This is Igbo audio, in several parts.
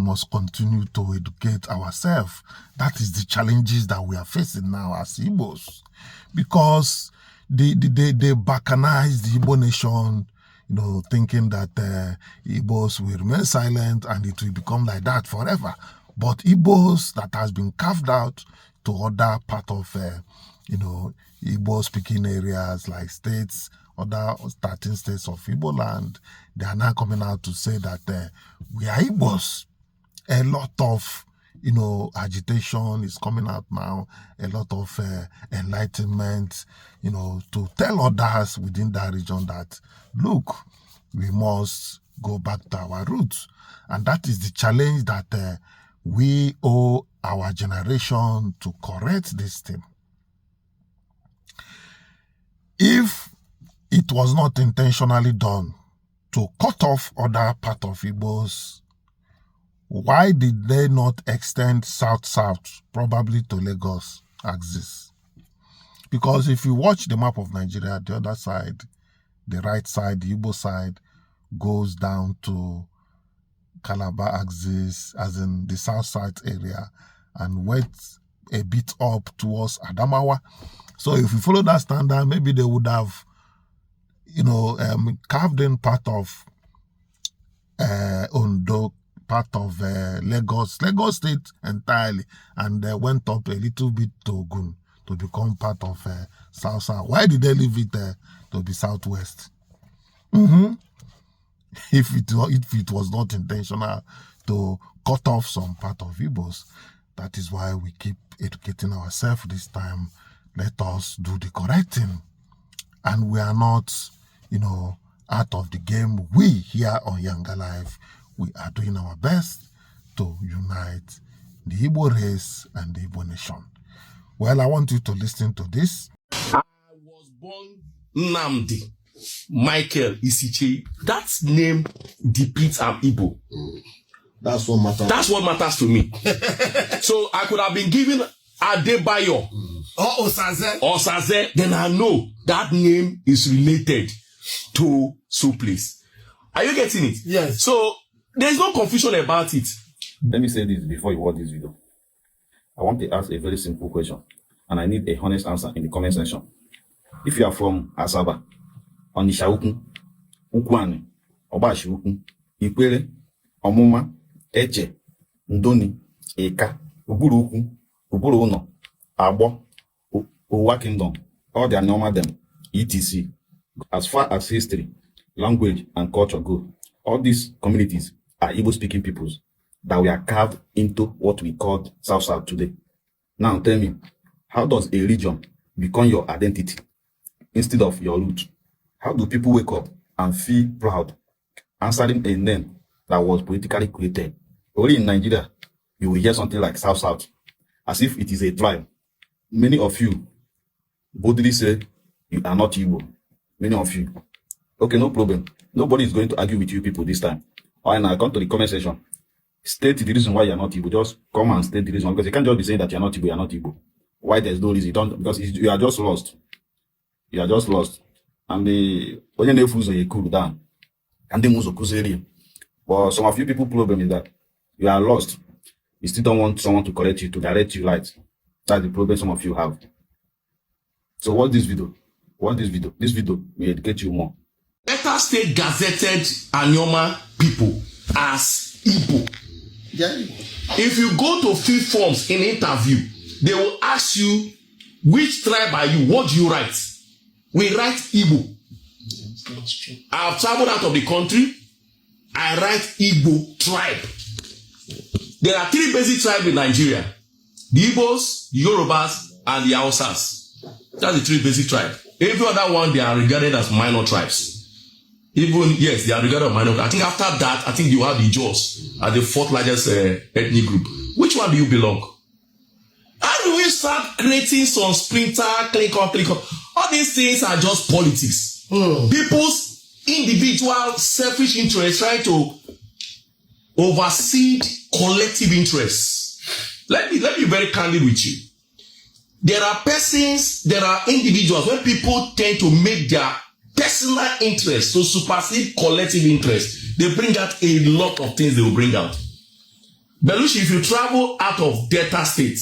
Must continue to educate ourselves. That is the challenges that we are facing now as Igbos. Because they balkanized the Igbo nation, thinking that Igbos will remain silent and it will become like that forever. But Igbos that has been carved out to other part of, Igbo speaking areas like states, other 13 states of Igbo land, they are now coming out to say that we are Igbos. A lot of agitation is coming out now, a lot of enlightenment, to tell others within that region that, look, we must go back to our roots. And that is the challenge that we owe our generation to correct this thing. If it was not intentionally done to cut off other part of Igbos, why did they not extend south-south, probably to Lagos axis? Because if you watch the map of Nigeria, the other side, the right side, the Igbo side, goes down to Calabar axis, as in the south side area, and went a bit up towards Adamawa. So if you follow that standard, maybe they would have carved in part of Ondo, part of Lagos, Lagos State entirely, and went up a little bit to Ogun to become part of South South. Why did they leave it to be Southwest? If it was not intentional to cut off some part of Igbos, that is why we keep educating ourselves this time. Let us do the correct thing. And we are not out of the game. We here on Younger Life, we are doing our best to unite the Igbo race and the Igbo nation. Well, I want you to listen to this. I was born Nnamdi Michael Isiche. That name depicts I'm Igbo. That's what matters. That's what matters to me. So I could have been given Adebayo or Osaze. Or Saze, then I know that name is related to so place. Are you getting it? Yes. So there's no confusion about it. Let me say this before you watch this video. I want to ask a very simple question, and I need a honest answer in the comment section. If you are from Asaba, Onitsha Ukwu, Ukwuani, Ogwashi Ukwu, Ikwerre, Omuma, Etche, Ndoni, Ika, Uburu Ukwu, Uburu Uno, Agbor, Owa Kingdom, all the Anioma them, etc. As far as history, language, and culture go, all these communities are Igbo-speaking peoples that were carved into what we call South South today. Now tell me, how does a region become your identity instead of your root? How do people wake up and feel proud answering a name that was politically created? Only in Nigeria, you will hear something like South South, as if it is a tribe. Many of you boldly say you are not Igbo. Many of you. Okay, no problem. Nobody is going to argue with you people this time. All right, now come to the comment section. State the reason why you are not Igbo. Just come and state the reason, because you can't just be saying that you are not Igbo, you are not Igbo. Why there's no reason? You don't, because you are just lost. You are just lost. And the onye na-efu ụzọ ya cool down. Ka ndị nwe ụzọ kụziere ya. But some of you people, problem is that you are lost. You still don't want someone to correct you, to direct you right. That's the problem some of you have. So watch this video. Watch this video. This video will educate you more. Delta State gazetted Anioma people as Igbo. If you go to fill forms in interview, they will ask you, "Which tribe are you?" What do you write? We write Igbo. Yes, that's true. I have traveled out of the country. I write Igbo tribe. There are three basic tribes in Nigeria: the Igbos, the Yorubas, and the Hausas. That's the three basic tribes. Every other one, they are regarded as minor tribes. Even, yes, they are regarded as minor. I think after that, I think you have the Ijaws as the fourth largest ethnic group. Which one do you belong? How do we start creating some splinter, click on, click on? All these things are just politics. People's individual selfish interests trying to oversee collective interests. Let me be very candid with you. There are persons, there are individuals when people tend to make their personal interest to supersede collective interest, they bring out a lot of things they will bring out. Belushi, if you travel out of Delta State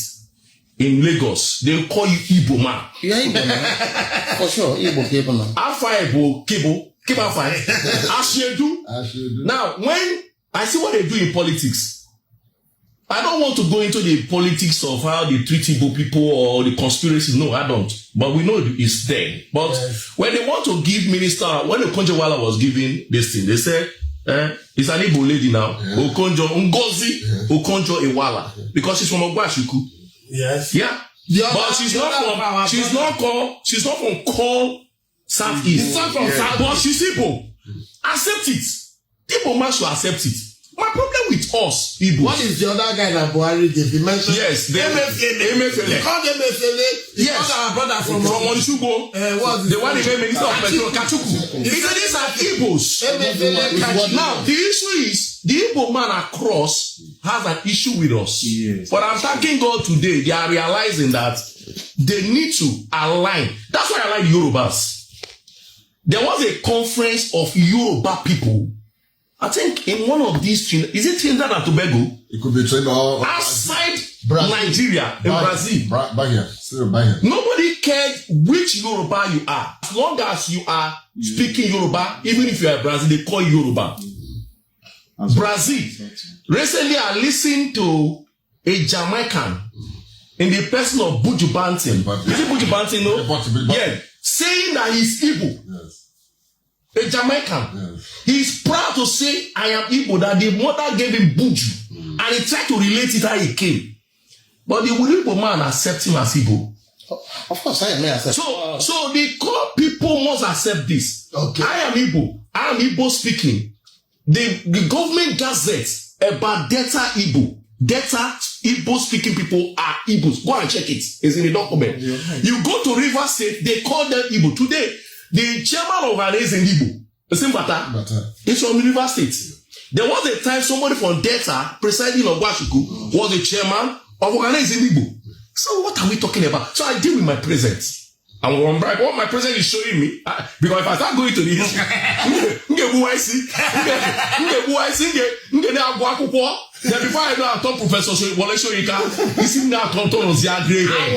in Lagos, they call you Igbo man. You are Igbo now. For sure, Igbo people now. Alpha Igbo, Kibo, Kibo Alpha. Asiedu. Asiedu. Now, when I see what they do in politics, I don't want to go into the politics of how they treat Igbo people or the conspiracies. No, I don't. But we know it's there. But yes, when they want to give minister, when Okonjo-Iweala was giving this thing, they said, it's an Igbo lady now, yeah. Okonjo, Ngozi, yeah. Okonjo-Iweala, yeah. Because she's from Ogwashi-Uku. Yes. Yeah. But she's not from, she's not called, she's not from call Southeast. She's not from Southeast. But she's Igbo. Accept it. Igbo man should accept it. My problem with us, Igbos. What is the other guy that Buhari gave? He mentioned yes, the Emefiele. Emefiele. He called Emefiele. He yes. called our brother from Onitsugbo. What's the one he made minister of petrol, Kachuku. He said these are Igbos. Emefiele, Kachuku. Now, the issue is, the Igbo man across has an issue with us. Yes. But I'm thanking God today, they are realizing that they need to align. That's why I like Yorubas. There was a conference of Yoruba people. I think in one of these, is it Trinidad and Tobago? It could be Trinidad or outside Brazil. Nigeria, in Brazil. Bahia. Still Bahia. Nobody cared which Yoruba you are. As long as you are speaking Yoruba, even if you are Brazil, they call you Yoruba. Brazil. Recently, I listened to a Jamaican in the person of Buju Banton. Is it Buju Banton, no? Yeah. Saying that he's Igbo. Yes. A Jamaican. Yes. He's proud to say, I am Igbo, that the mother gave him Buju. And he tried to relate it how he came. But the Igbo man accept him as Igbo. Of course, I am. Accept. So the core people must accept this. Okay. I am Igbo. I am Igbo speaking. The government gazette about Delta Igbo. Delta Igbo speaking people are Igbos. Go and check it. It's in the document. You go to Rivers State, they call them Igbo. Today, the chairman of Ohanaeze Igbo, the same Bata, is from Rivers State. There was a time somebody from Delta, presiding of Ogwashi-Uku, was the chairman of Ohanaeze Igbo. So what are we talking about? So I deal with my present. And what my president is showing me, because if I start going to the history, then before I know, I turn Professor Wole Soyinka, you see now grey hair.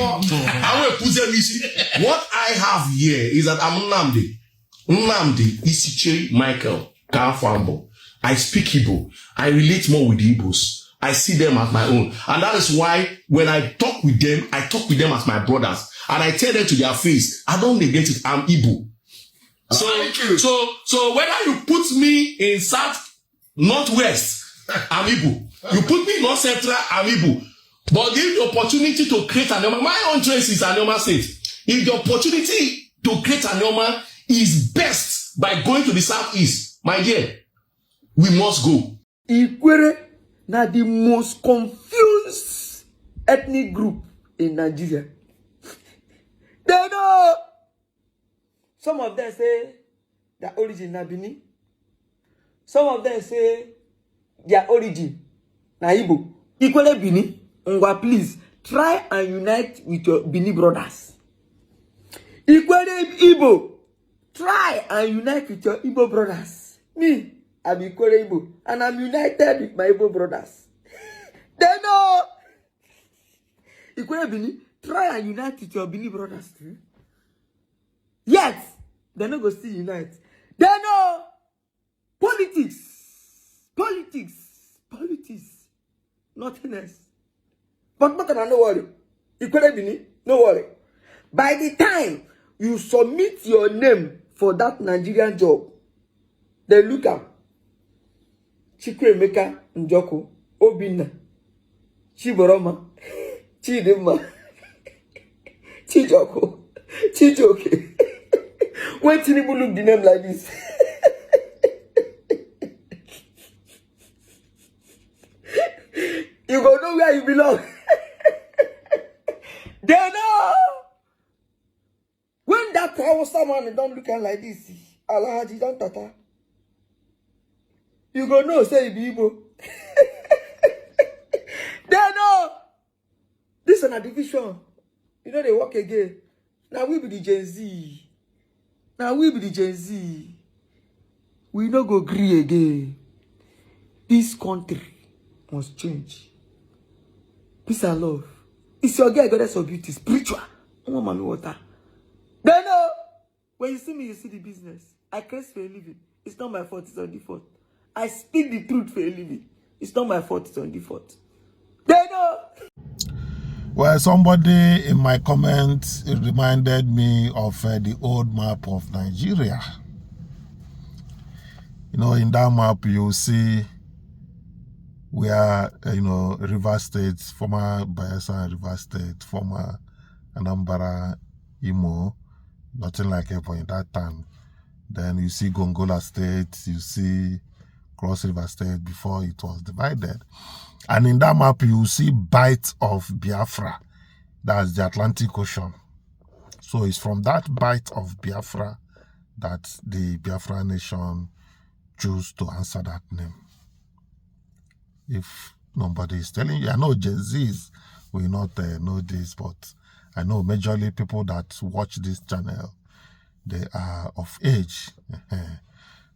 What I have here is that I'm Nnamdi. Nnamdi Isichei Michael Kafambo. I speak Igbo. I relate more with the Igbos. I see them as my own. And that is why when I talk with them, I talk with them as my brothers. And I tell them to their face, I don't negate it, I'm Igbo. So whether you put me in South, Northwest, I'm Igbo. You put me in North Central, I'm Igbo. But give the opportunity to create Anioma. My own choice is Anioma State. If the opportunity to create Anioma is best by going to the Southeast, my dear, we must go. Ikwere na the most confused ethnic group in Nigeria. They know. Some of them say their origin na Benin. Some of them say their origin na Igbo. Ikwere Benin, Ngwa, please try and unite with your Benin brothers. Ikwere Igbo, try and unite with your Igbo brothers. Me, I'm Ikwere Igbo, and I'm united with my Igbo brothers. They know. Ikwere Benin, try and unite with your Benin brothers too. Yet, they no go still unite. They know. Politics, politics, politics, nothing else. But make una no worry. Ikwere Benin, no worry. By the time you submit your name for that Nigerian job, they look am. Chukwuemeka Njoku, Obinna, Chiboroma, Chidimma, Chijoko, Chijoke. When Tinubu look the name like this, you go know where you belong. They know. When that Hausa man don't look at like this, Alhaji don tata. You go know, say you be Igbo. They know. This is a division. You know they work again. Now we be the Gen Z. Now we be the Gen Z. We no go gree again. This country must change. Peace and love. It's your girl, Goddess of Beauty, spiritual. I want mommy water. They know. When you see me, you see the business. I curse for a living. It's not my fault, it's on default. I speak the truth for a living. It's not my fault, it's on default. They know. Well, somebody in my comments reminded me of the old map of Nigeria. In that map, you see where, River State, former Bayelsa and River State, former Anambra, Imo, nothing like it in that time. Then you see Gongola State, you see Cross River State before it was divided. And in that map, you see Bight of Biafra. That's the Atlantic Ocean. So it's from that Bight of Biafra that the Biafra nation choose to answer that name. If nobody is telling you, I know Gen Zs will not know this, but I know majorly people that watch this channel, they are of age.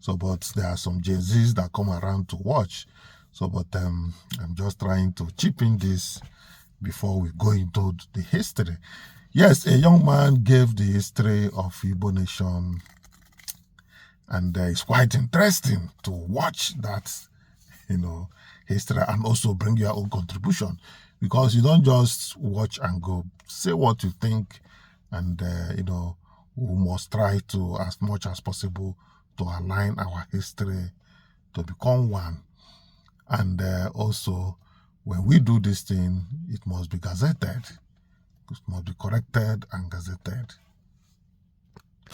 So, but there are some Gen Zs that come around to watch. So, but I'm just trying to chip in this before we go into the history. Yes, a young man gave the history of Igbo nation, and it's quite interesting to watch that history and also bring your own contribution, because you don't just watch and go. Say what you think, and we must try to, as much as possible, to align our history to become one. And also, when we do this thing, it must be gazetted. It must be corrected and gazetted.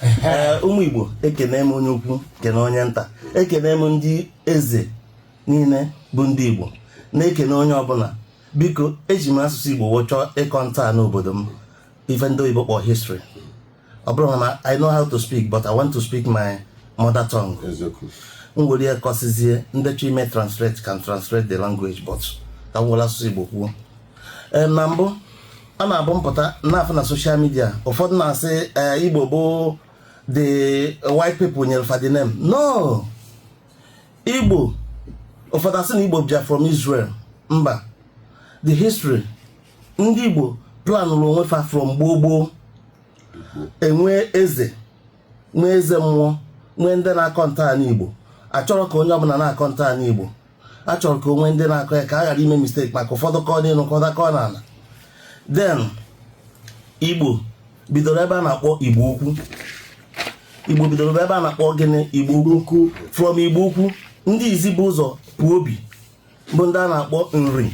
Ee, ụmụ Igbo, ekene m onye ukwu, kene onye nta, ekene m ndị eze niile bụ ndị Igbo, na-ekene onye ọbụla. Biko, eji m asụsụ Igbo wee chọọ ịkọ nta n'obodo m, ife ndị oyibo kpọ history. Ọ bụrụ na I know how to speak, but I want to speak my mother tongue. Eziokwu. M were ya kọsizie ndị chọ ime translate can translate the language, but ka m were asụsụ Igbo kwuo. Ee, na mbụ, a na-abụ mpụta na-afụ na social media, ụfọdụ na-asị ee, Igbo bụ the white people nyere fa the name. No, Igbo, ụfọdụ asị na Igbo bịa from Israel. Mba, the history, ndị Igbo planụrụ onwe fa from gboo gboo. Enwee eze, nwee eze mmụọ, nwee ndị na-akọ ntọala Igbo. Achọrọ ka onye ọbụla na-akọ ntọala Igbo, achọrọ ka o nwee ndị na-akọ ya, ka a ghara ime mistake, maka ụfọdụ kọọ n'elu, ụfọdụ kọọ n'ala. Then Igbo bidoro ebe a na-akpọ Igbo Ukwu. Igbo bidoro ebe a na-akpọ gịnị? Igbo Ukwu. From Igbo Ukwu, ndị izi bụ ụzọ pụọ obi bụ ndị a na-akpọ Nri.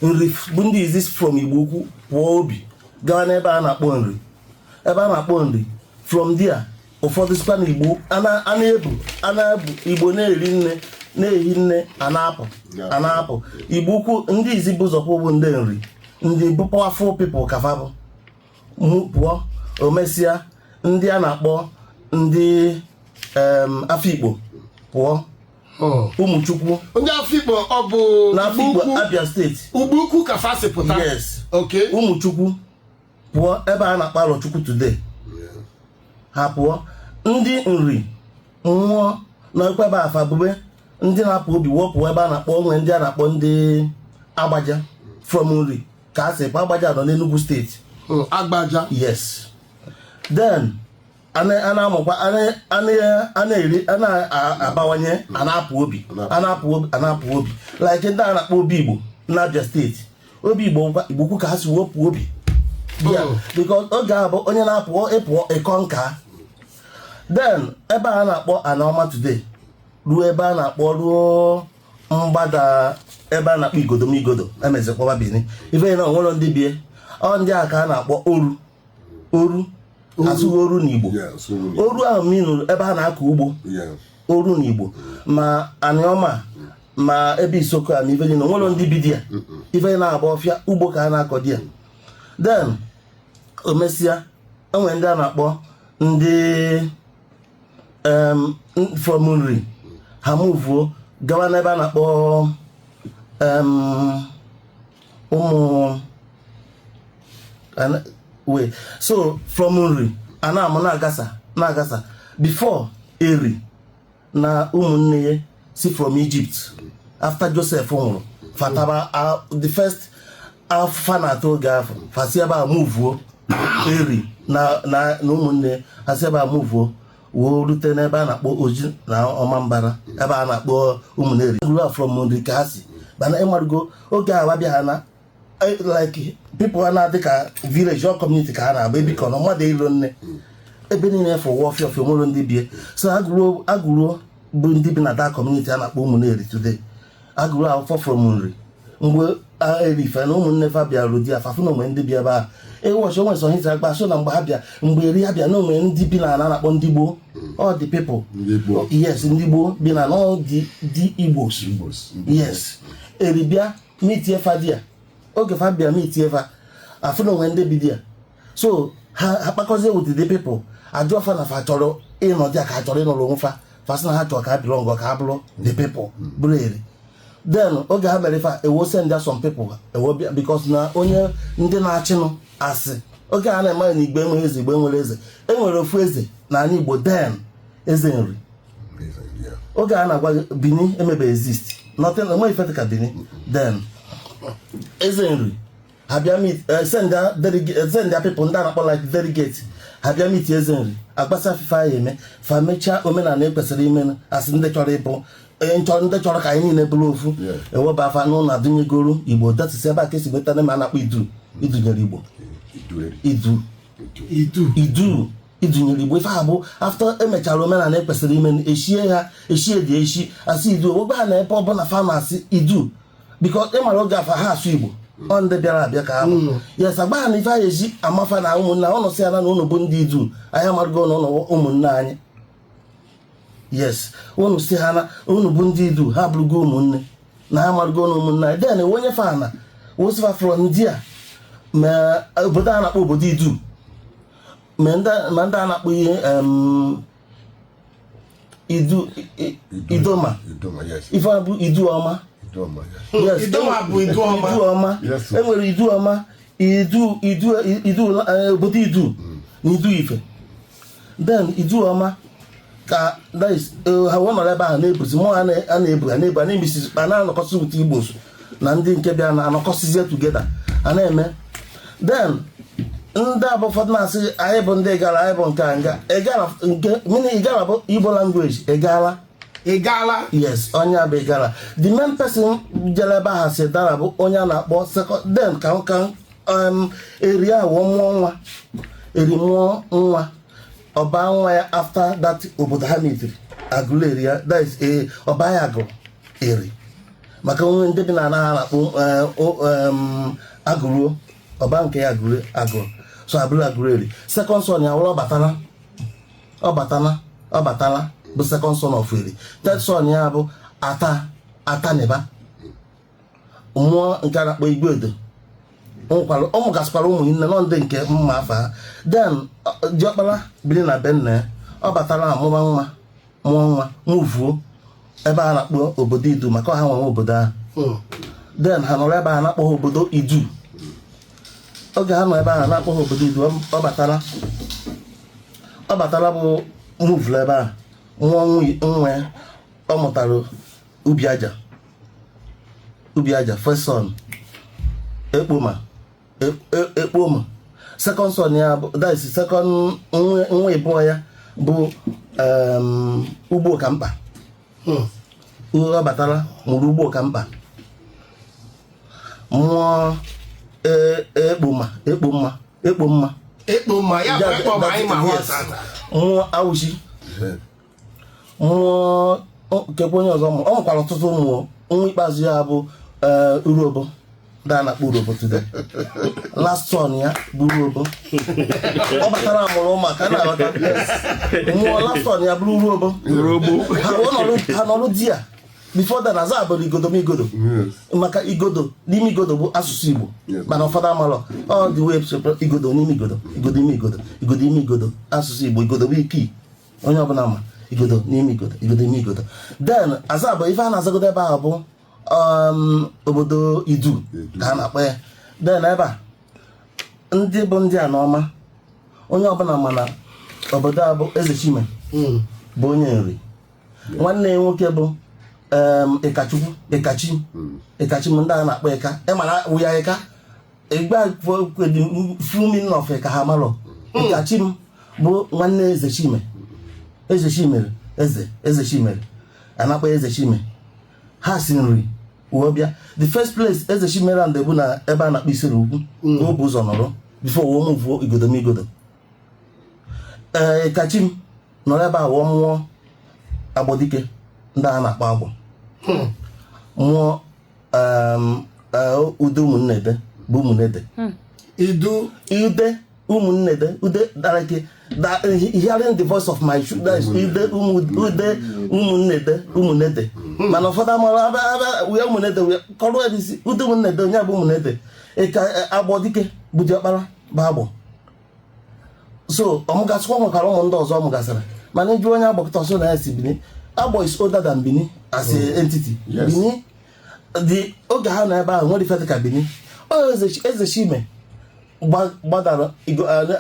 Nri bụ ndị izi from Igbo Ukwu pụọ obi gawa n'ebe a na-akpọ Nri, ebe a na-akpọ Nri. From there, ụfọdụ sikwa na Igbo a na-ebu a na-ebu Igbo na-eri nne, na-ehi nne, a na-apụ, a na-apụ. Igbo Ukwu, ndị izi bụ ụzọ pụọ bụ ndị Nri, ndị bụ powerful people kafa bụ mụ pụọ. O mesịa, ndị a na-akpọ ndị Afikpo pụọ. Ụmụchukwu. Ndị Afikpo, ọ bụ N'Afikpo. Ugwu? Abia Steeti. Ugwu Ukwu ka fa si pụta? Yes. Okay. Ụmụchukwu pụọ ebe a na-akpọ Arọchukwu today. Ha pụọ, ndị Nri nwụọ n'ekwe ebe afa bube ndị na-apụ obi wepụ ebe a na-akpọ onwe ndị a na-akpọ ndị Agbaja. From Nri ka a sị pụ. Agbaja nọ n'Enugu Steeti. Agbaja. Yes. Then a na-amụkwa, a na-eri, a na-abawanye, a na-apụ obi, a na-apụ obi, a na-apụ obi, like ndị a na-akpọ Obi Igbo n'Abia Steeti. Obi Igbo kwa, Igbo kwu ka ha si wepụ obi. Yeah, because oge a bụ onye na-apụ ịpụọ ịkọ nka. Then ebe a na-akpọ Anaọma today ruo ebe a na-akpọ ruo mgbada ebe a na-akpọ Igodomigodo, emezikpọba Benin, ife na onwere ndị bie ọ ndị a ka a na-akpọ Oru. Oru, asụghị oru n'Igbo. Yes, oru n'Igbo. Oru ahụ minụrụ ebe a na-akọ ugbo. Oru n'Igbo, ma Aniọma, ma ebe Isoko a na ife niile, onwere ndị bi di ya, ife na-agba ọfịa ugbo ka a na-akọ di ya. Then o mesịa, enwere ndị a na-akpọ ndị from Nri, ha muvuo gawa n'ebe a na-akpọ ụmụ wait, so from Nri a na-amụ na-agasa na-agasa before Eri na ụmụnne ya si from Egypt after Joseph nwụrụ fataba the first Afụfa na-ata oge afọ, fa si ebe a muvuo. Eri na ụmụnne ha si ebe a muvuo woo rute n'ebe a na-akpọ Oji na Ọmambara, ebe a na-akpọ Ụmụneri. Grew from Nri ka ha si, mana ịmarụgo oge a bịa ha na like people ha na-adị ka village or community ka ha na-agba ebikọ na mmadụ ilo nne ebe niile fụ ụwa ọfịa ọfịa nwere ndị bie. So Agụruo bụ ndị bi na that community a na-akpọ Ụmụneri today. Agụruo afọ from Nri. Mgbe Erife na ụmụnne fa bịara di afa, fụ na onwe ndị bi ebe a ewọchi onwe sọ hita agba so na mgbe ha bịa, mgbe Eri ha bịa na onwe ndị bi na ala na-akpọ ndị gboo, all the people. Ndị gboo. Yes, ndị gboo bi na all the Igbos. Igbos. Yes, Eri bịa mitie fa di ya. Oge fa bịa mitie fa, afụ na onwe ndị bi di ya, so ha kpakọzie with the people, ajụọ fa na fa chọrọ ịnọdụ ya ka ha chọrọ ịnọrọ onwe fa. Fa sị na ha chọrọ ka ha belong, ka ha bụrụ the people, bụrụ Eri. Then oge ha mere fa, ewo send ya some people, ewo bịa, because na onye ndị na-achịnụ asị oge a na-eme na Igbo enweghị eze, Igbo enwere eze, enwere ofu eze n'ala Igbo then, eze Nri. Oge a na-agwa gị, Bini emebe exist, nothing, enweghị ife dịka Bini then. Eze Nri ha bịa meet, send ya delegate, send ya people ndị a na-akpọ like delegate. Ha bịa meet eze Nri, agbasa fifa ya eme fa, mechaa omenala ekwesịrị ime, asị ndị chọrọ ịbụ ndị chọrọ ka anyị niile bụrụ ofu. Eweba afa n'ụlọ adụnyegoro Igbo. That is ebe a ka esi nweta ndị ma a na-akpọ Idu, idunyere Igbo. Idu. Idu. Idu, idunyere Igbo. Ife a bụ after emechara omenala ekwesịrị ime, eshie ha eshie dị eshi, asị Idu ogbe ha na ebe ọbụla fa na-asị Idu, because ị mara oge afa ha asụ Igbo, ọ ndị bịara abịa ka ha bụ. Yes, agba ha na ife anyị eji amafa na ụmụnna ụnụ si ya na ụnụ bụ ndị Idu, anyị amarụgo na ụnụ ụmụnne anyị. Yes, ụnụ si ha na ụnụ bụ ndị Idu, ha bụrụgo ụmụnne na ha amarụgo na ụmụnne anyị. Then onye fa na wosifa from ndị a ma obodo a na-akpọ obodo Idu, ma ndị a na-akpọ ihe Idu Idoma. Idoma, yes. Ife a bụ Idu ọma. Idoma, yes. Yes. Idoma bụ Idu ọma. Idu ọma. Yes, sir. Enwere Idu ọma, Idu, Idu, Idu, obodo Idu na Idu Ife. Then Idu ọma ka that is ha wee nọrọ ebe ahụ na-ebuzi mmụọ a na-ebu a na-ebu a na-emisi a na-anọkọsị with Igbo na ndị nke bịa na-anọkọsịzie together a na-eme. Then ndị abụ ụfọdụ na-asị anyị bụ ndị Igala, anyị bụ nke a nga Igala, nke meaning Igala bụ Igbo language, Igala. Ị gaala. Yes, onye a bụ Igala. The main person jere ebe ahụ si dara bụ onye a na-akpọ second. Then ka Eri a wụọ mụọ nwa, Eri mụọ nwa, ọba nwa ya after that obodo ha metiri Agụrụ Eri ya, that is ọba ya Agụrụ Eri, maka onwe ndị bi na ana ha na-akpọ Agụruo, ọba nke ya Agụrụ, Agụrụ, so abụrụ Agụrụ Eri. Second son ya wụrụ Ọbatala. Ọbatala, Ọbatala bụ second son of Eri. Third son ya bụ Ata, Ataniba mmụọ nke a na-akpọ Igwe Edo. Ọ mụgasịkwara ụmụ nne nọ ndị nke mma afa ha. Then diọkpara biri na be nna ya. Ọ batara amụma nwa, mụọ nwa, mụvuo ebe a na-akpọ obodo Idu, maka ọha nwe obodo ahụ. Then ha nọrọ ebe a na-akpọ ha obodo Idu. Oge ha nọ ebe ahụ na-akpọ ha obodo Idu, ọ batara, ọ batara bụ muvulu ebe a, nwa nwa ya ọ mụtara Ubi Aja, Ubi Aja first son, Ekpoma, Ekpoma second son ya bụ, that is second nwa ịbụọ ya bụ Ugbo ka mkpa. Ọ batara mụrụ Ugbo ka mkpa, mụọ Ekpoma, Ekpoma, Ekpoma. Ekpo mma ya bụ ekpo ma anyị ma Yes. ghọta. Mụọ Awụchi, mụọ kekwa onye ọzọ ọ mụkwara ọtụtụ ụmụ. Nwa ikpeazụ ya bụ Urobo, ndị a na-akpọ Urobo today. Last son ya bụ Urobo. Ọ batara mụrụ ụmụaka na-aghọta. Yes. Mụọ last son ya bụrụ Urobo. Ha nọrụ di ya before that aza abụrụ igodo m igodo. Maka igodo n'ime igodo bụ asụsụ Igbo. Mana ụfọdụ amalọ ọ dị wee igodo n'ime igodo, igodo ime igodo, igodo ime igodo, asụsụ Igbo. Igodo bụ iki onye ọbụla ma igodo n'ime igodo, igodo ime igodo. Then aza bụ ife a na-azagodo ebe ahụ bụ obodo Idu ka a na-akpọ ya. Then ebe a ndị bụ ndị a n'ọma onye ọbụla mana obodo a bụ Eze Chime bụ onye Nri. Nwanne ya nwoke bụ Ịkachukwu, Ịkachi, Ịkachi m ndị a na-akpọ Ịka. Ị mara wụ ya Ịka. Igba full meaning of ka ha marọ. Ịkachim bụ nwanne Eze Chime. Eze Chimere, eze Chimere anakpọ Eze Chime. Ha si nri wee bịa. The first place Eze Chimere and bụ na ebe a na-akpọ Isere Ukwu ka o bụ ụzọ nọrọ before wee move igodomigodo. Ee, Kachim nọrọ ebe a wee mụọ Agbọdike, ndị a na-akpọ Agbọ, mụọ Ude Ụmụnnede bụ Ụmụnnede. Idu. Ude Ụmụnnede, Ude, like that, hearing the voice of my that is Ude ụmụ, Ude Ụmụnnede, Ụmụnnede. Mana ụfọdụ amara abịa abịa wee Ụmụnnede wee kọrọ ya n'isi Ude Ụmụnnede, onye bụ Ụmụnnede. Ịka Agbọdike bụ diọkpara bụ Agbọ. So ọmụgasịkwa nwekwara ụmụ ndị ọzọ ọ mụgasịrị, mana ịjụ onye Agbọkịta ọsọ na ya si Bini. Agbọ is older than Bini as a entity. Bini dị oge ha nọ ebe ahụ nwere ife dịka Bini. Ọ Eze Chime gbadara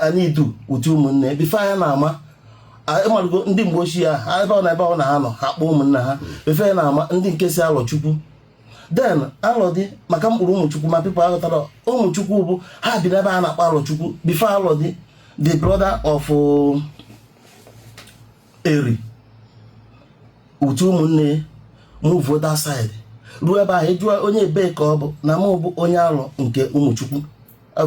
ana Idu utu ụmụnne before ya na-ama ịmalụgo ndị mgbe ochie ya ha ebe ọ na ebe ọ na ha nọ, ha kpọọ ụmụnne ha before ya na-ama ndị nke si Alọchukwu. Then Alọ dị maka mkpụrụ Ụmụchukwu, ma people aghọtara Ụmụchukwu bụ ha bi n'ebe a na-akpọ Alọchukwu before Alọ dị, the brother of Eri utu ụmụnne move that side ruo ebe ahụ. Ịjụọ onye ebee ka ọ bụ na mụ bụ onye Alọ nke Ụmụchukwu.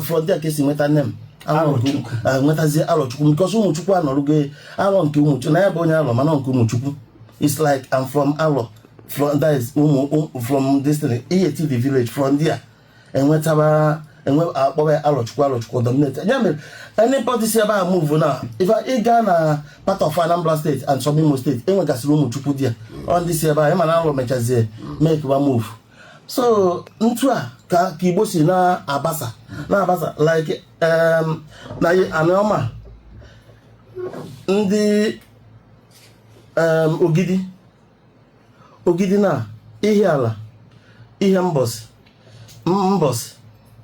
From there ka esi nweta nne m Alọ nke nwetazie Alọchukwu, because Ụmụchukwu anọrụgo Alọ nke Ụmụchukwu na ya bụ onye Alọ, mana nke Ụmụchukwu. It's like I'm from Alọ, from that is ụmụ from this thing ihe the village. From there enwetaba enwe akpọba ya Alọchukwu. Alọchukwu dominate. Ya mere anybody si ebe a move na if ị gaa na part of Anambra State and some Imo State, enwegasịrị Ụmụchukwu dị ya. Ọ ndị si ebe a, ịma na Alọ mechazie make wa move. So ntu a ka Igbo si na-abasa na-abasa, like na Anioma, ndị Ogidi, Ogidi na ihe ala ihe mbọsị mbọsị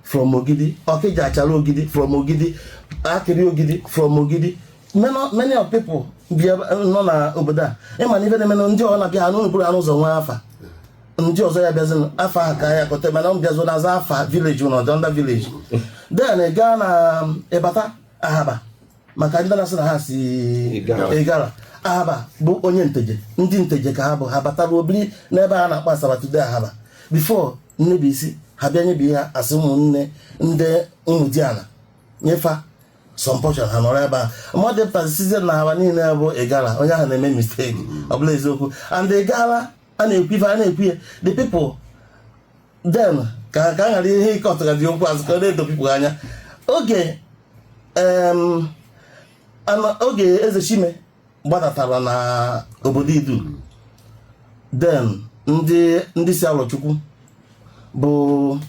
from Ogidi, Ọkịja achara Ogidi from Ogidi, Akịrị Ogidi from Ogidi. Many, many of people bịa nọ na obodo a, ịma na ife na-eme na ndị ọ na-abịa ha n'ụlọ buru ha n'ụzọ nwee afa ndị ọzọ ya bịazi afa ha ka ya kọta, mana ọ bịazi na-aza afa village ụnọ dị under village. Then ị gaa na ịbata Ahaba, maka ndị na-asị na ha si Igala. Ahaba bụ onye Nteje, ndị Nteje ka ha bụ. Ha batara obiri n'ebe a na-akpọ Asaba today, Ahaba before Nnebisi. Ha bịa nyebi ha asị ụmụnne ndị Ụmụdiala nyefa some portion, ha nọrọ ebe a. Mmadụ pụtazizie na Ahaba niile bụ Igala, onye ahụ na-eme mistake, ọ bụla eziokwu. And Igala a na-ekwu, ife a na-ekwu ya, the people then ka a ghara ihe ike ọtụgazi okwu azụ ka ọ na-edo people anya. Oge oge Eze Chime gbadatara na obodo Idu, then ndị si Alọchukwu bụ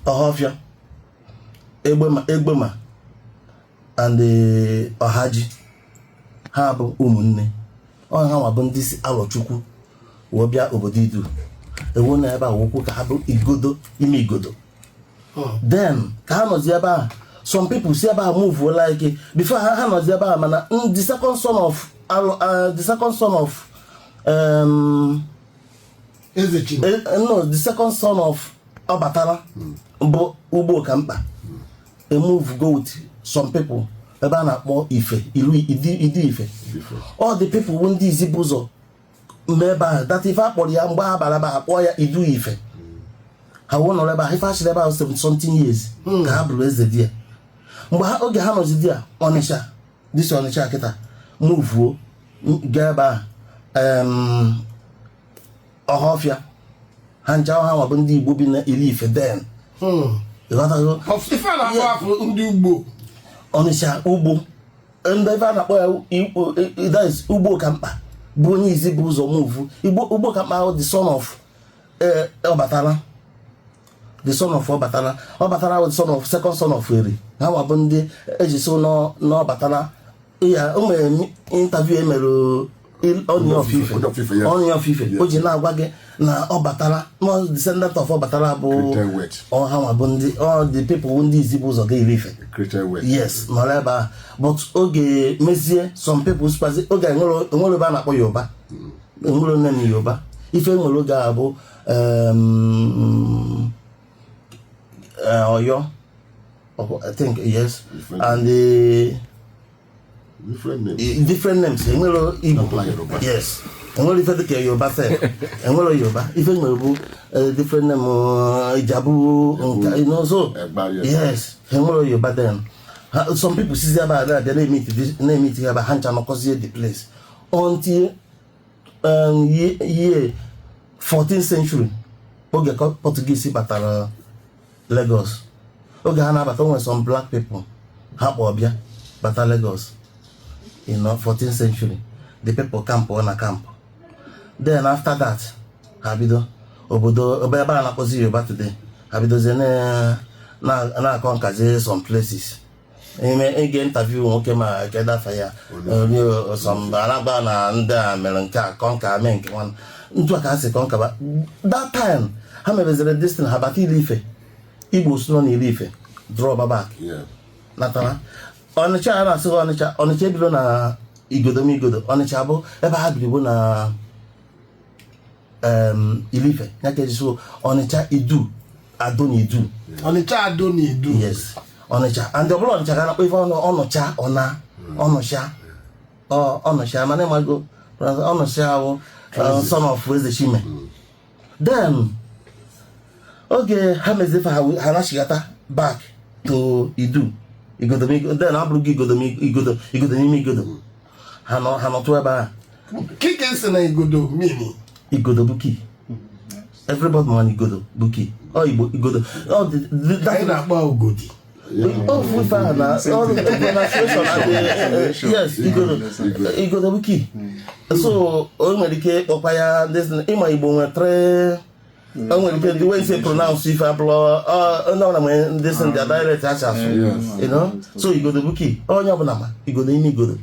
Ọhafịa, Egbema, Egbema and Ọhaji, ha bụ ụmụnne. Ọ ha nwa bụ ndị si Alọchukwu wee bịa obodo Idu ewu na ebe a wokwu ka ha bụ igodo ime igodo. Then ka ha nọzi ebe ahụ, some people si ebe ahụ move like before ha nọzi ebe ahụ, mana the second son of the second son of Eze Chime. No, the second son of Ọbatala bụ Ugbo ka mkpa a move go with some people ebe a na-akpọ Ife Ilu Idi Ife. All the people bụ ndị izi bụ ụzọ mgbe ebe ahụ that ife akpọrọ ya mgbe ha bara ebe ahụ kpọọ ya Idu Ife. Ha wee nọrọ ebe ahụ, ife achịrị ebe ahụ 70 something years ka ha bụrụ eze di ya. Mgbe ha oge ha nọzi di ya, Ọnịsha dịsi Ọnịsha kịta muvuo gaa ebe ahụ, Ọhafịa ha ncha ha nwa bụ ndị Igbo bi na Iri Ife then. Ịghọtago? Ife a na-akpọ afọ ndị ugbo. Ọnịsha ugbo, ndị ebe a na-akpọ ya that is Ugbo ka mkpa bụ onye izi bụ ụzọ move Igbo. Ugbo ka mkpa ahụ, the son of Ọbatala, the son of Ọbatala, Ọbatala bụ the son of second son of Eri. Ha nwa bụ ndị eji so n'Ọbatala ya. O nwere interview emere Ọọni of Ife. Ọọni of Ife, yes. Ọọni of Ife, o ji na-agwa gị na Ọbatala nọ descendant of Ọbatala bụ Created wealth. Ọ ha nwa bụ ndị ọ the people bụ ndị izi bụ ụzọ ga Iri Ife. Created wealth. Yes, nọrọ ebe ahụ, but oge mezie some people spazi oge enwere ebe a na-akpọ Yoruba, enwere nne na Yoruba. Ife enwere oge a bụ Oyo, I think, yes. Different. And the Different names. Different names. Enwere Igbo. Not Yoruba. Yes, enwere ife dịka Yoruba sef, enwere Yoruba. Ife nwere bụ different name, Ijabu nka, so Egba, yes. Yes, enwere Yoruba. Then some people sizi ebe a na-abịa na-emit ebe ha ncha nọkọzie the place until year 14th century, oge Portuguese batara Lagos. Oge ha na-abata, o nwere some black people ha kpọ bịa bata Lagos in 14th century. The people camp na camp. Then after that, ha bido obodo ebe a na-akpọzi Yoruba today. Ha bidozie na-akọ nkazi some places. Ime ige interview nwoke ma kedu afa ya, onye some anagba na ndị a mere nke a conquer, mee nke nwa ntu a ka ha si conquer ba. That time ha mebeziri this thing, ha bata Ile Ife. Igbo si nọ n'Ile Ife draw back natara Ọnịcha. A na-asị gị Ọnịcha, Ọnịcha ebido na igodo m igodo. Ọnịcha bụ ebe ha biri bụ na Ilife ya ka eji so Ọnịcha Idu, Ado na Idu. Ọnịcha Ado na Idu. Yes, Ọnịcha. And ọ bụrụ Ọnịcha ka a na-akpọ ife ọnụ ọnụcha ọna ọnụcha ọnụcha, mana ịmago ọnụcha awụ son of Eze Chime. Then oge ha meziri ife ha, ha nachigata back to Idu, igodo then abụrụ gị igodo igodo igodo n'ime igodo ha nọ, ha nọtụ ebe ahụ. Kike si na igodo mini. Igodo bụ key. Everybody ma igodo bụ key. Ọ Igbo igodo ọ Anyị na-akpọ ugodi. Oh, ife ahụ na all the pronunciation and the yes, igodo, igodo bụ key. So o nwere ike ịkpọkwa ya this, ịma Igbo nwere, o nwere ike the way say pronounce ife abụrụ onye ọbụla nwere ndị sị ndị dialect asị asụ. So igodo bụ key, onye ọbụla ma igodo ime igodo.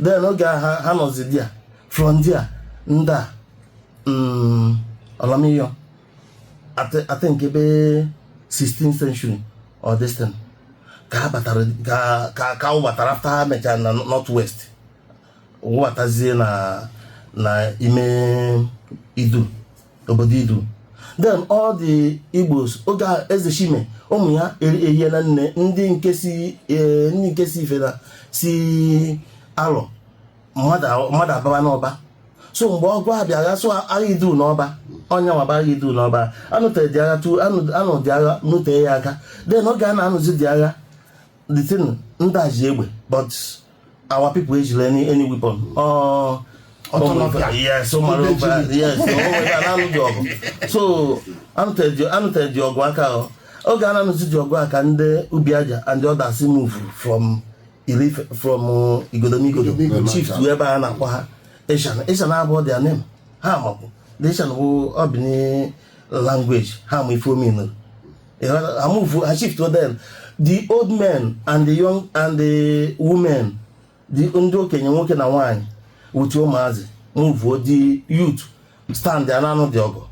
Then oge ahụ ha nọzi there, from there ndị a Ọlamiyo, I think ebe 16th century or this thing ka ha batara, ka ọ batara after ha mechara na north west, wụbatazie na ime Idu, obodo Idu. Then all the Igbos, oge a Eze Chime, ụmụ ya ehiela nne, ndị nke si ndị nke si Ife na si Alọ, mmadụ ababa n'ọba. So mgbe ọgụ a bịara so agha Idu n'ọba, ọnya nwaba agha Idu n'ọba, anụtere dị agha tu anụ dị agha nutee ya aka. Then oge a na-anụzi dị agha, the thing ndị a ji egbe, but our people ejiri any weapon. Ọ Ọtọlọpịa. Yes, ụmụ yes, onwe a na-anụ dị ọgụ. So anụtere dị ọgụ aka o. Oge a na-anụzi dị ọgụ aka, ndị ubi aja and the others move from Ilife, from Igodomigodo shift to ebe a na-akpọ ha Ishan. Ishan abụọ their name ha makwu. The Ishan bụ Obini language, ha ma ife omenụ ha move, ha shift to. Then the old men and the young and the women, the ndị okenye nwoke na nwaanyị with ụmụazị move, the youth stand ya na-anụ dị ọgụ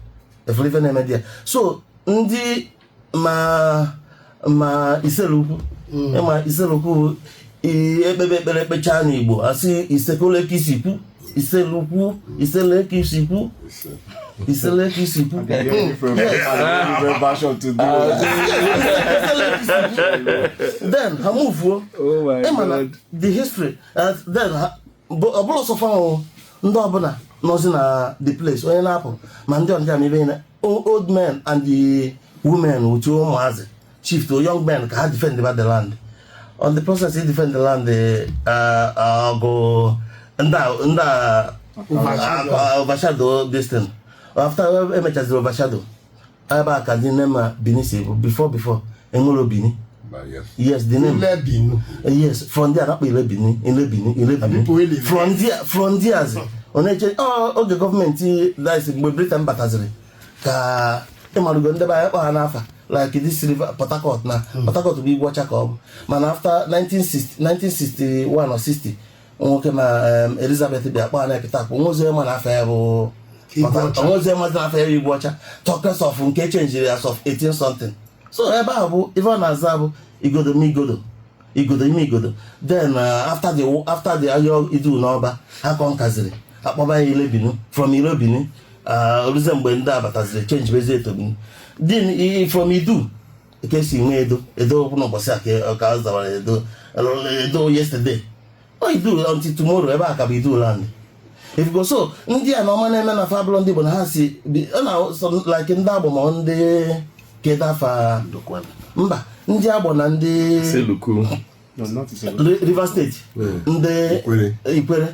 efere ife na-eme dị ya. So ndị ma iselukwu, ịma iselukwu, ekpebe ekpere ekpechaa n'Igbo, asị isekoleka isi kwu, iselukwu, iseleka isi kwu, iseleka isi kwu. Different version to do. Then ha muvuo. Oh my Ịma na God. the history, then ọ bụrụ sọfa ahụ, ndị ọbụla nọzi na the place, onye na-apụ ma ndị ọnịcha ma ibe na old men and the women with ụmụazị shift to young men ka ha defend the land. On the process he defend the land, ọgụ ndị a overshadow this thing. After emechaziri overshadow, ebe a ka ndị name Benin si bụ. Before enwere Benin. Yes. Yes, the name. Ile Binu. Yes, from there akpọ ile Benin, ile Benin, ile Benin. People wey live. From there ọ na-eche ọ oge gọọmenti, that is mgbe Britain bataziri, ka ịmarugo ndị be anyị kpọ ha n'afa like this river Port Harcourt, na Port Harcourt bụ igwe ọcha ka ọ bụ. Mana after 1960, 1961 or 60, nwoke ma Elizabeth bịa kpọ ha na Epitakpo, nwezie ma na afa ya bụ Igwe ọcha. Onwezie mazi na afa ya bụ igwe ọcha, talk of nke chenjiri as of 18 something. So ebe ahụ bụ ife ọ na-aza bụ igodo m igodo, igodo ime igodo. Then after the agha Idu n'ọba ha kọnkaziri, akpọba ya ile Binu. From ile Binu, oluzie mgbe ndị a bataziri, change bezie to Binu. Then from Idu. Ka esi nwee Edo. Edo okwu n'ụbọchị a ka a zawara Edo. Edo yesterday o Idu until tomorrow, ebe a ka bụ Idu land. If you go so, ndị a na ọma na-eme na fabụlọ ndị Igbo na ha si ọ na so like ndị Agbọ ma ndị kedu afa mba ndị Agbọ na ndị Seluku. No, not Iselu. Rivers State, ndị Ikwere. Ikwere,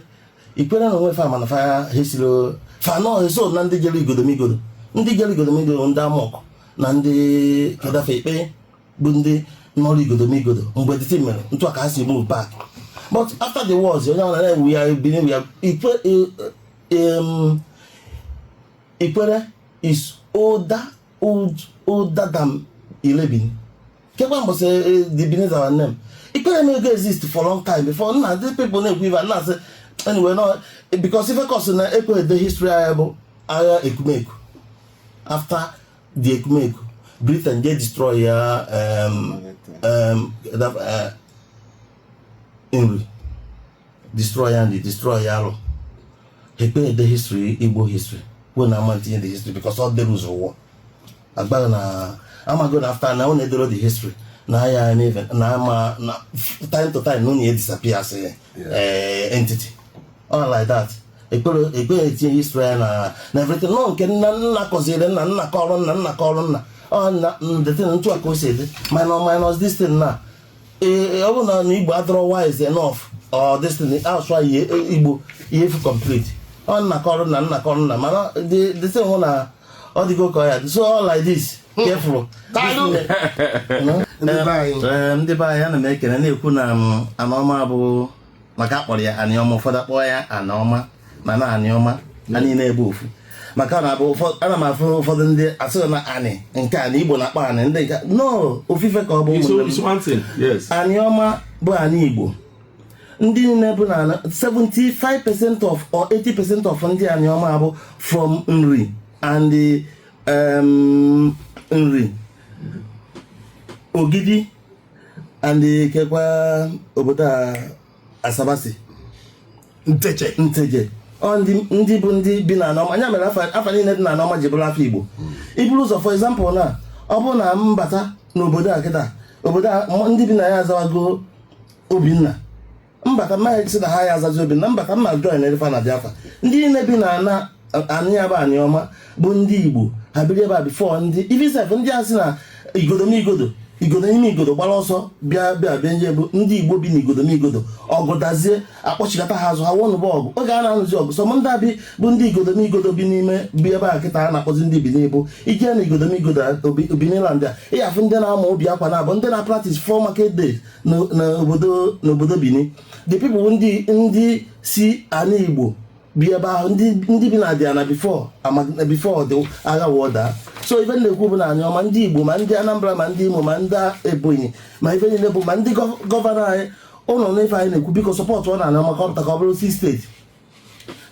Ikwere na onwe fa, mana fa ha esiro fa nọ eso na ndị jere igodomigodo, ndị jere igodomigodo, ndị Amọkụ na ndị kedafe ikpe bụ ndị nọrọ igodomigodo mgbe dịtị mere ntụ a ka ha si move back. But after the wars, onye ọbụla na-ewu ya bini ya Ikwe, Ikwere is older, old, older than Ilebini. Kekwa mbọsị the Benin is our name. Ikwere no go exist for long time before nna. These people na-ekwu ife nna asị anyway, no, because ife cause na ekwe the history agha bụ agha Ekumeku. After the Ekumeku, Britain dey destroy ya that, Nri, destroy ya, ndị destroy ya alụ ekpe the history, Igbo history kwuo na ama ntinye the history because ọ dịrị ụzọ ụwa agbaghị na amago na after na ọ na-edoro the history na ya na na ama na time to time na ọ na-disappear as a entity all like that. Ekpere ekpere etinye history ya na everything nọ nke nna nna kọziri nna nna kọrọ nna nna kọrọ nna ọ na the thing ntụ a ka o si dị minus minus this thing na ee ọ bụrụ na Igbo adọrọ wise enough or this thing asụ ihe Igbo ihe efu complete ọ nna kọrọ nna nna kọrọ nna, mana the thing hụ na ọ dịgo ka ọ ya dị. So all like this careful. Ndị be anyị. Ee, ndị be anyị, ana m ekene na-ekwu na m Anaọma bụ maka akpọrọ ya Aniọma, ụfọdụ akpọ ya Anaọma, mana Aniọma ha niile ebe ofu, maka na abụ ụfọdụ ana m afụ ụfọdụ ndị asịrị na anị nke a na Igbo na-akpọ anị ndị nke no ofufe ka ọ bụ It's, ụmụnne m. it's one thing. Yes. Aniọma bụ anị Igbo. Ndị niile bụ na 75% of or 80% of ndị Aniọma bụ from Nri and Nri, Ogidi and kekwa obodo a Asabasi. Nteche. Nteje. Ọ ndị bụ ndị bi na Aniọma anya mere afa niile dị na Aniọma ji bụrụ afọ Igbo. Iburu ụzọ, for example, na ọ bụrụ na mbata n'obodo a kịta, obodo a ndị bi na ya azawago Obinna, mbata mma si na ha ya azazi Obinna, mbata mma join erefa na Biafra. Ndị niile bi na ana anị ya bụ Aniọma bụ ndị Igbo. Ha biri ebe a before ndị ifisef ndị a si na igodomigodo igodo n'ime igodo gbara ọsọ bịa bịa bịa nje bụ ndị Igbo bi n'igodomigodo. Ọgụ dazie, akpọchikọta ha azụ, ha wụnụba ọgụ. Oge a na-anụzi ọgụ sọm ndị abi bụ ndị igodomigodo bi n'ime bi ebe a kịta a na-akpọzi ndị Benin bụ ije na igodomigodo Benin land a ịyafụ ndị na-ama obi akwa na-abụ ndị na-practice four market days n'obodo Benin. The people bụ ndị si ana Igbo bi ebe ahụ, ndị bi na Adiana before before the agha wee daa. So ife na-ekwu bụ na Aniọma, ndị Igbo, ma ndị Anambra, ma ndị Imo, ma ndị Ebonyi, ma ife niile bụ ma ndị governor anyị ụlọ n'ife anyị na-ekwu, biko support ọ na Aniọma ka ọ pụta ka ọ bụrụ si steeti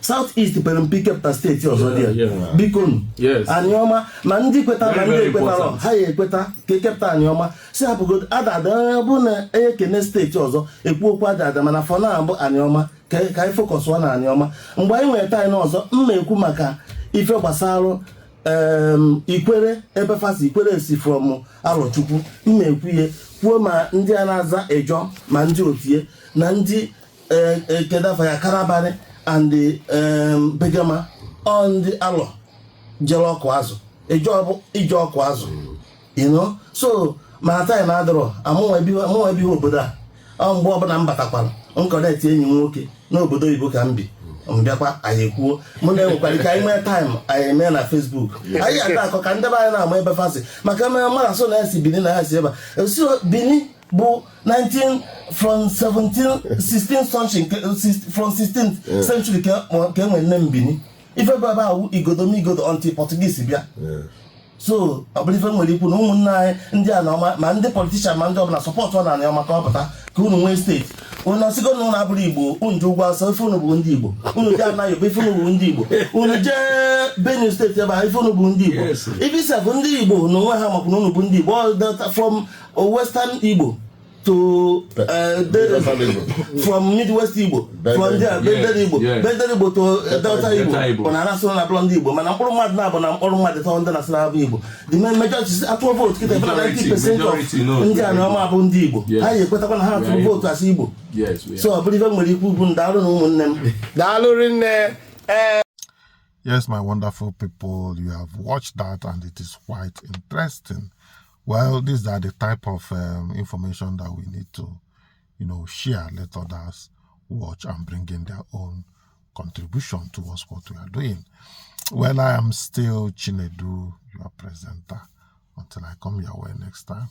South East pere mpe ikepụta steeti ọzọ dị ya. Biko nụ. Aniọma, ma ndị kweta ma ndị ekwetara, ha ya ekweta ka ekepụta Aniọma si hapụgodo ada ada. Ọ bụ na ekene steeti ọzọ ekwu okwu ada ada, mana for now bụ Aniọma ka anyị focus na Aniọma. Mgbe anyị nwere time ọzọ, mma ekwu maka ife gbasara Ikwere, ebe fasi Ikwere si from Arọchukwu. Mma ekwu ihe kwuo ma ndị a na-aza Ejọ ma ndị otie na ndị kedafa ya Karabarị and Begama, ọ ndị Alọ jere ọkụ azụ. Ejọ bụ ije ọkụ azụ. So mana time adịrọ amụnwa ebighị obodo a. Ọ mgbe ọbụla m batakwara nkọnetị enyi m nwoke n'obodo oyibo ka m bi, mbịakwa anyị ekwuo. Mụ na enwekwara ike anyị nwee time, anyị eme na Facebook, anyị ata akọ ka ndị be anyị na-ama ebe fasi maka eme mmadụ asụ na ya si Bini na ya si ebe a esi Bini bụ 19 from 17 16th century from 16th century ka e nwere nne m Bini. Ife bụ ebe ahụ igodomigodo until Portuguese bịa. So ọ bụrụ ife nwere ikwu na ụmụnne anyị ndị Aniọma, ma ndị politician, ma ndị ọbụla, support ọ na Aniọma ka ọ pụta ka unu nwee steeti. Unu ọsịgo na unu abụrụ Igbo, unu ji ụgwọ asọ ife unu bụ ndị Igbo. Unu jee ana Yobe, ife unu bụ ndị Igbo. Unu jee Benue Steeti ebe a, ife unu bụ ndị Igbo. Ife isef ndị Igbo na onwe ha makwa na unu bụ ndị Igbo. All Delta from Western Igbo. To Delta Igbo. From Midwest Igbo, from there, Bendel Igbo, Bendel Igbo to Delta Delta Igbo. Igbo. Bụ na anasị na abụrọ ndị Igbo, mana mkpụrụ mmadụ na-abụ na mkpụrụ mmadụ tọ ndị na-asị na-abụ Igbo. The main majority si atụọ vote kịta ebe na Majority, 90% of majority knows. ndị Anioma bụ ndị Igbo. Ha yi ekwetakwa na ha We tụrụ are vote asị Igbo. Yes, we So ọ bụrụ ife m nwere ikwu ugwu, ndalụ na ụmụnne m. Daalụ rinne. Ee. Yes, my wonderful people, you have watched that and it is quite interesting. Well, these are the type of information that we need to share, let others watch and bring in their own contribution towards what we are doing. Well, I am still Chinedu, your presenter. Until I come your way next time.